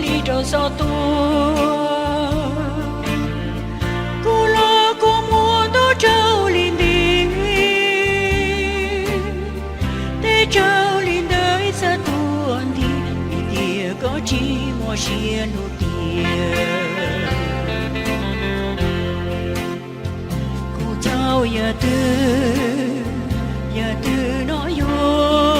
li rau xob tua. Kuv los kua muag ntub raug li nti, teb raug li ntawd ib txha tuaj nti, vim tias koj tsis muaj siab hlub tiag. Kuv txhaum yam twg, yam twg no yuav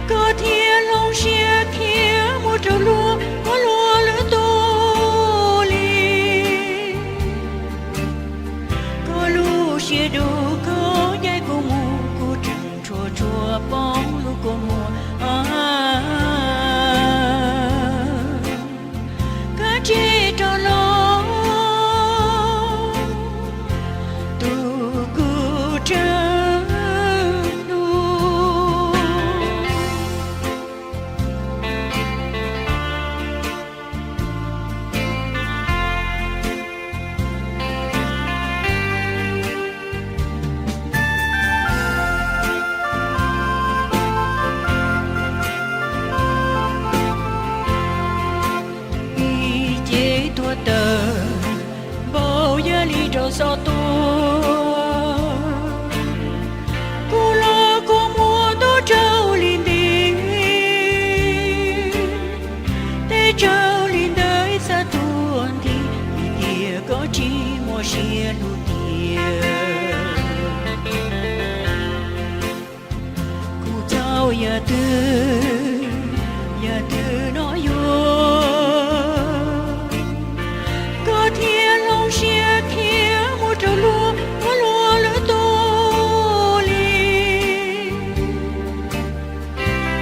koj thiaj hloov siab thiab muab rau luag, muab luag lwm tus li. Koj lub siab dub koj ncaim kuv mus, kuv tseem tshua tshua poob lub kua muag. Kav tsij rov los, tus kuv tsaug hnub. Ib ce tuag tawm npaum yam li rau xob tua. Kuv los kua muag ntub raug li nti, teb raug li ntawd ib txha tuaj nti, vim tias koj tsis muaj siab hlub tiag. Kuv txhaum yam twg, yam twg no yuav koj thiaj hloov siab thiab muab rau luag, muab luag lwm tus li.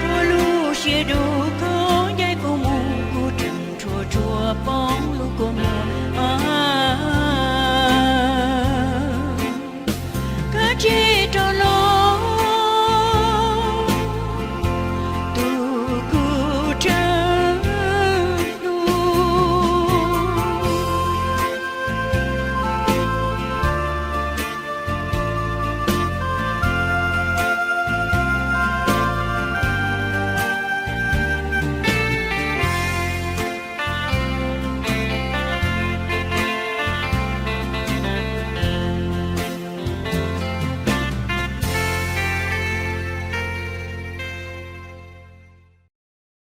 Koj lub siab dub